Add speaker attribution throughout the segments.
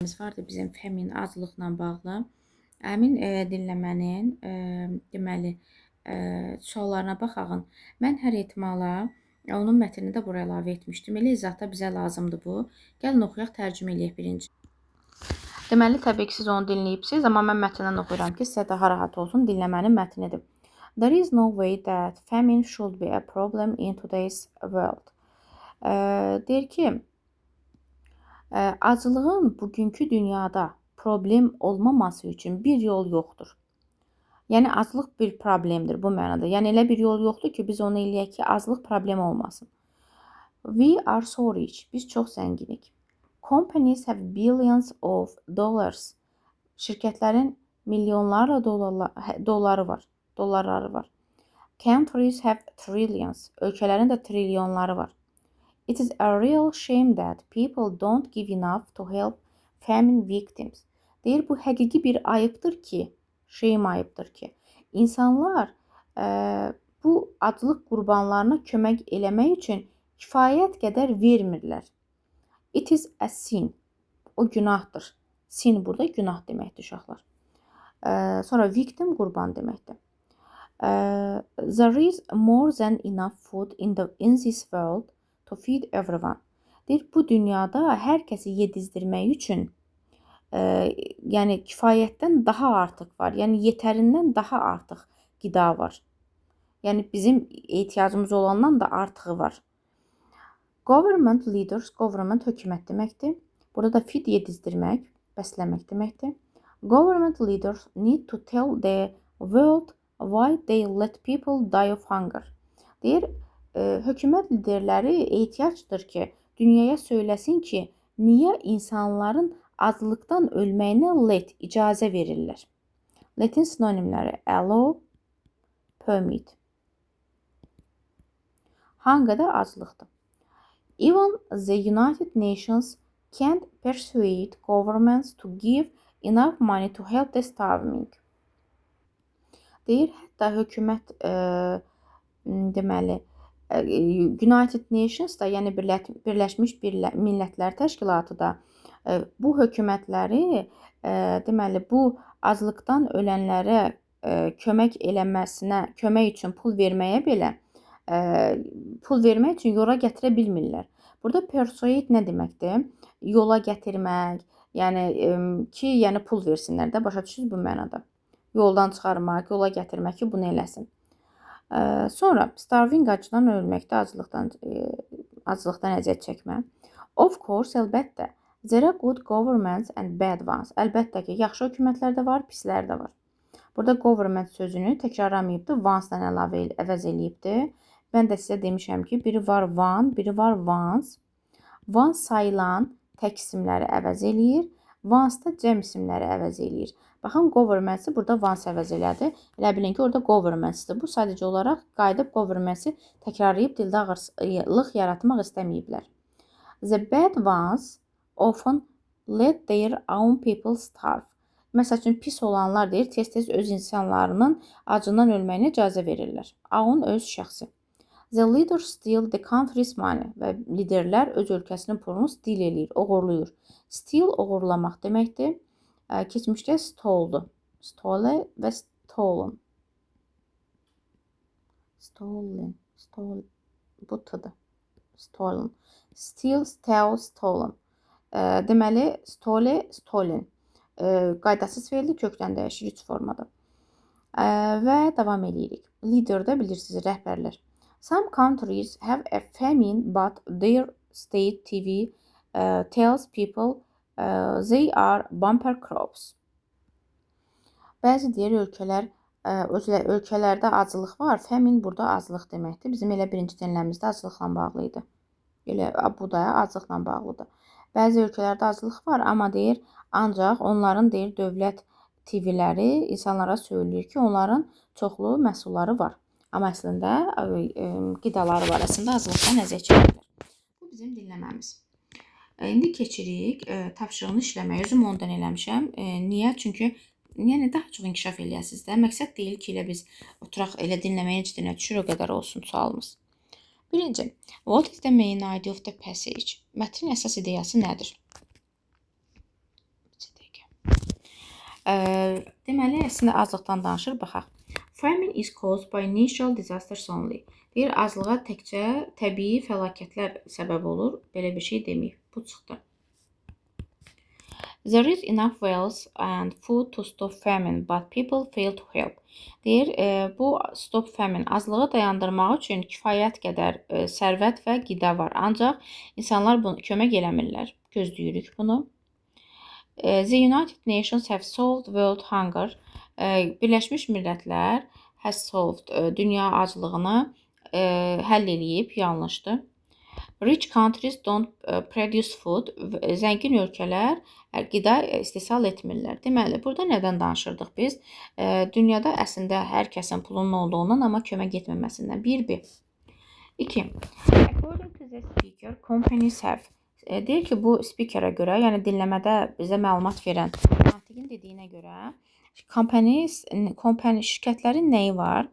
Speaker 1: Vardı bizim famine aclıqla bağlı. Həmin dinləmənin deməli suallarına baxağın. Mən hər ehtimala onun mətnini də bura əlavə etmişdim. Elə izahda bizə lazımdır bu. Gəlin oxuyaq, tərcümə eləyək birinci. Deməli, təbii ki, siz onu dinləyibsiz, amma mən mətndən oxuyuram ki, sizə daha rahat olsun. Dinləmənin mətnidir. There is no way that famine should be a problem in today's world. Deyir ki, aclığın bugünkü dünyada problem olmaması üçün bir yol yoxdur. Yəni aclıq bir problemdir bu mənada. Yəni elə bir yol yoxdur ki, biz onu eləyək ki, aclıq problem olmasın. We are so rich. Biz çox zənginik. Companies have billions of dollars. Şirkətlərin milyonlarla dolları var. Dollarları var. Countries have trillions. Ölkələrin də trilyonları var. It is a real shame that people don't give enough to help famine victims. Deyir, bu həqiqi bir ayıbdır ki, shame ayıbdır ki, insanlar bu aclıq qurbanlarına kömək eləmək üçün kifayət qədər vermirlər. It is a sin. O günahdır. Sin burada günah deməkdir uşaqlar. Sonra victim qurban deməkdir. There is more than enough food in this world to feed everyone. Deyir, bu dünyada hər kəsi yedizdirmək üçün yəni kifayətdən daha artıq var. Yəni yetərindən daha artıq qida var. Yəni bizim ehtiyacımız olandan da artığı var. Government leaders, government hökumət deməkdir. Burada da feed yedizdirmək, bəsləmək deməkdir. Government leaders need to tell the world why they let people die of hunger. Deyir, hökumət liderləri ehtiyacdır ki, dünyaya söyləsin ki, niyə insanların aclıqdan ölməyinə let, icazə verirlər. Let'in sinonimləri allow, permit. Hunger da aclıqdır. Even the United Nations can't persuade governments to give enough money to help the starving. Deyir, hətta hökumət deməli United Nations da, yəni Birləşmiş Millətlər Təşkilatı da bu hökumətləri deməli bu aclıqdan ölənlərə kömək eləməsinə, kömək üçün pul verməyə belə pul vermək üçün yola gətirə bilmirlər. Burada persuade nə deməkdir? Yola gətirmək, yəni ki, yəni pul versinlər də, başa düşürsünüz bu mənada. Yoldan çıxarmaq, yola gətirmək ki, bunu eləsin. Sonra starving acından ölməkdə, aclıqdan əziyyət çəkmə. Of course, əlbəttə. There are good governments and bad ones. Əlbəttə ki, yaxşı hökumətlər də var, pislər də var. Burada government sözünü təkrarlamayıbdı, ones-la əlavə əvəz eləyibdi. Mən də sizə demişəm ki, biri var one, biri var ones. One sayılan tək isimləri əvəz eləyir. Ones da cəm isimləri əvəz eləyir. Baxın, governments-i burada ones əvəz elədi. Elə bilin ki, orada governments-dir. Bu sadəcə olaraq qayıdıb governments-i təkrarlayıb dildə ağırlıq yaratmaq istəməyiblər. The bad ones often let their own people starve. Məsəl üçün, pis olanlar deyir, tez-tez öz insanlarının acından ölməyinə icazə verirlər. Own öz şəxsi. The leaders steal the country's money. Və liderlər öz ölkəsinin pulunu steal eləyir, oğurluyur. Steal oğurlamaq deməkdir. Keçmişdə stole'du. Stole və stolen. Stolen. Stole. Bu T-dır. Stolen. Steal, stole, stolen. Deməli, stole, stolen. Qaydasız feildir, kökdən dəyişir üç formada. Və davam eləyirik. Leader də bilirsiniz, rəhbərlər. Some countries have a famine, but their state TV tells people they are bumper crops. Bəzi digər ölkələr, ölkələrdə aclıq var. Famine burada aclıq deməkdir. Bizim elə birinci dinləmizdə aclıqla bağlı idi. Elə bu da aclıqla bağlıdır. Bəzi ölkələrdə aclıq var, amma deyir, ancaq onların deyir dövlət TV-ləri insanlara söyləyir ki, onların çoxlu məhsulları var. Amma əslində qidaları var. Əslində aclıqdan əziyyət çəkirlər. Bu bizim dinləməmiz. İndi keçirik tapşırığını işləməyə. Özüm ondan eləmişəm. Niyə? Çünki yəni daha çox inkişaf eləyəsiniz də. Məqsəd deyil ki, elə biz oturaq elə dinləməyə necə dinlə düşür, o qədər olsun sualımız. Birinci, what is the main idea of the passage? Mətnin əsas ideyası nədir? Deməli, əslində aclıqdan danışır. Baxaq. Famine is caused by natural disasters only. Deyir, aclığa təkcə təbii fəlakətlər səbəb olur. Belə bir şey deməyib. Bu çıxdı. There is enough wealth and food to stop famine, but people fail to help. Deyir, bu stop famine, aclığı dayandırmaq üçün kifayət qədər sərvət və qida var. Ancaq insanlar bunu kömək eləmirlər. Gözləyirik bunu. The United Nations have solved world hunger. Birləşmiş Millətlər has solved dünya aclığını həll eləyib, yanlışdır. Rich countries don't produce food. Zəngin ölkələr qida istehsal etmirlər. Deməli, burada nədən danışırdıq biz? Dünyada əslində hər kəsin pulunun olduğundan, amma kömək etməməsindən. 1B. 2. According to the speaker, companies have. Deyir ki, bu speakerə görə, yəni dinləmədə bizə məlumat verən natiqin dediyinə görə, companies, company, şirkətlərin nəyi var?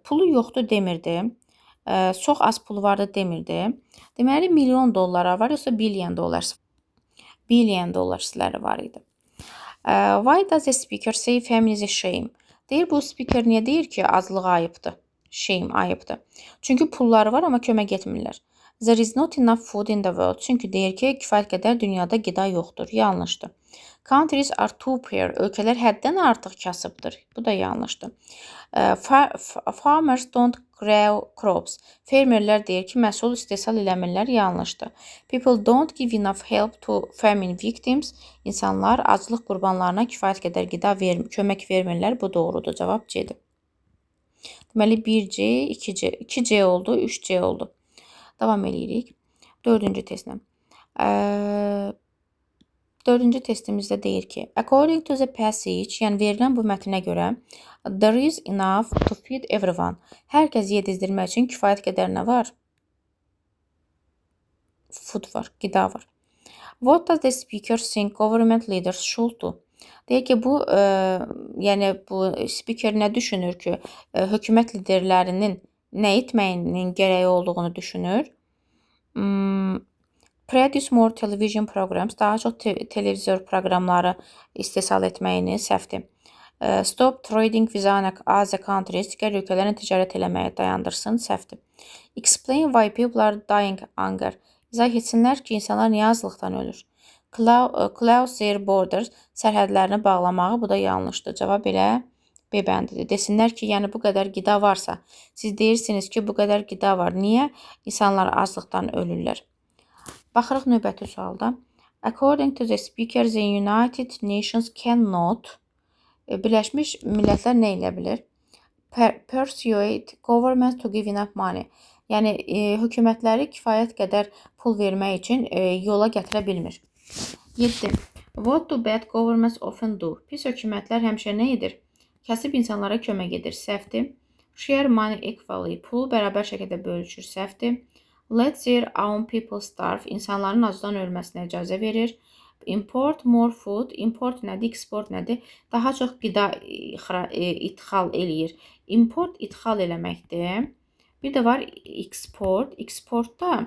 Speaker 1: Pulu yoxdur demirdi. Çox az pulu vardı demirdi. Deməli, milyon dollara var, yoxsa billion dollars? Billion dollarsları var idi. Why does the speaker say famine is a shame? Deyir, bu speaker niyə deyir ki, aclıq ayıbdır? Shame, ayıbdır. Çünki pulları var, amma kömək etmirlər. There is not enough food in the world. Çünki deyir ki, kifayət qədər dünyada qida yoxdur. Yanlışdır. Countries are too poor. Ölkələr həddən artıq kasıbdır. Bu da yanlışdır. Farmers don't grow crops. Fermerlər deyir ki, məhsul istehsal eləmirlər. Yanlışdır. People don't give enough help to famine victims. İnsanlar aclıq qurbanlarına kifayət qədər qida kömək vermirlər. Bu doğrudur. Cavab C-dir. Deməli, 1C, 2C, 2C oldu, 3C oldu. Davam eləyirik. Dördüncü testlə. Dördüncü testimizdə deyir ki, according to the passage, yəni verilən bu mətnə görə, there is enough to feed everyone. Hər kəs yedizdirmək üçün kifayət qədər nə var? Food var, qida var. What does the speaker think government leaders should do? Deyir ki, yəni bu speaker nə düşünür ki, hökumət liderlərinin nə etməyinin gərəyi olduğunu düşünür? Produce more television programs, daha çox televizor proqramları istehsal etməyini səhvdir. Stop trading with other countries, digər ölkələrlə ticarət eləməyi dayandırsın, səhvdir. Explain why people are dying hunger. İzah etsinlər ki, insanlar niyə aclıqdan ölür? Close their borders, sərhədlərini bağlamağı, bu da yanlışdır. Cavab elə B bəndidir. Desinlər ki, yəni bu qədər qida varsa, siz deyirsiniz ki, bu qədər qida var. Niyə insanlar aclıqdan ölürlər? Baxırıq növbəti sualda. According to the speaker, the United Nations cannot. Birləşmiş Millətlər nə eləyə bilər? Persuade government to give enough money. Yəni hökumətləri kifayət qədər pul vermək üçün yola gətirə bilmir. 7. What do bad governments often do? Pis hökumətlər həmişə nə edir? Kasıb insanlara kömək edir. Səhvdir. Share money equally. Pulu bərabər şəkildə bölüşür. Səhvdir. Let their own people starve. İnsanların acdan ölməsinə icazə verir. Import more food. Import nədir? Export nədir? Daha çox qida idxal eləyir. Import idxal eləməkdir. Bir də var export. Eksportda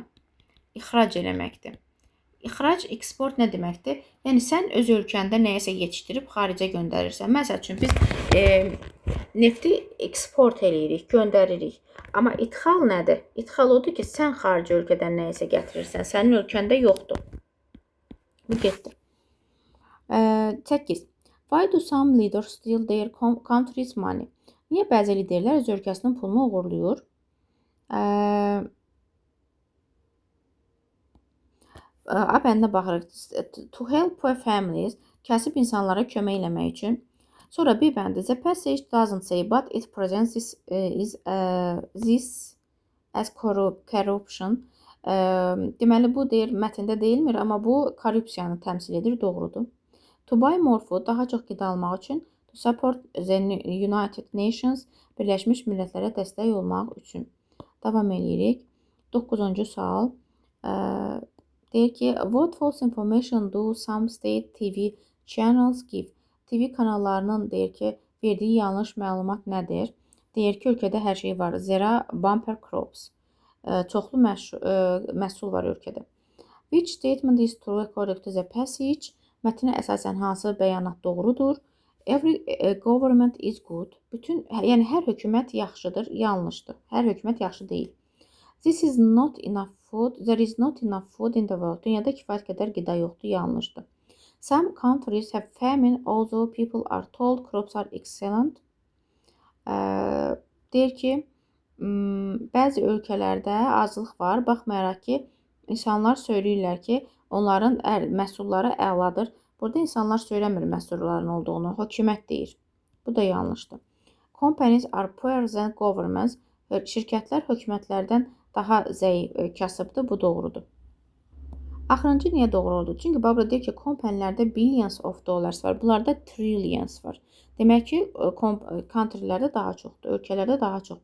Speaker 1: ixrac eləməkdir. İxrac, eksport nə deməkdir? Yəni sən öz ölkəndə nəyəsə yetişdirib xaricə göndərirsən. Məsəl üçün biz nefti eksport eləyirik, göndəririk. Amma idxal nədir? İdxal odur ki, sən xarici ölkədən nəyəsə gətirirsən, sənin ölkəndə yoxdur. Bu getdi. 8. Why do some leaders steal their country's money? Niyə bəzi liderlər öz ölkəsinin pulunu oğurlayır? A bəndinə baxırıq. To help poor families, kasıb insanlara kömək eləmək üçün. Sonra B bəndi. The passage doesn't say, but it presents this as corruption. Deməli, bu deyir, mətndə deyilmir, amma bu korrupsiyanı təmsil edir, doğrudur. To buy more food, daha çox qida almaq üçün. To support the United Nations, Birləşmiş Millətlərə dəstək olmaq üçün. Davam eləyirik. 9-cu sual. Deyir ki, what false information do some state TV channels give? TV kanallarının deyir ki, verdiyi yanlış məlumat nədir? Deyir ki, ölkədə hər şey var. Zera bumper crops. Çoxlu məhsul var ölkədə. Which statement is true according to the passage? Mətnə əsasən hansı bəyanat doğrudur? Every government is good. Bütün, yəni hər hökumət yaxşıdır, yanlışdır. Hər hökumət yaxşı deyil. This is not enough food. There is not enough food in the world. Dünyada kifayət qədər qida yoxdur, yanlışdır. Some countries have famine, although people are told crops are excellent. Deyir ki, bəzi ölkələrdə aclıq var, baxmayaraq ki, insanlar söyləyirlər ki, onların məhsulları əladır. Burada insanlar söyləmir məhsulların olduğunu, hökumət deyir. Bu da yanlışdır. Companies are poorer than governments. Şirkətlər hökumətlərdən daha zəif, kasıbdır. Bu doğrudur. Axırıncı niyə doğru oldu? Çünki burada deyir ki, companylərdə billions of dollars var. Bunlarda trillions var. Demək ki, countrylərdə daha çoxdur, ölkələrdə daha çox pul var.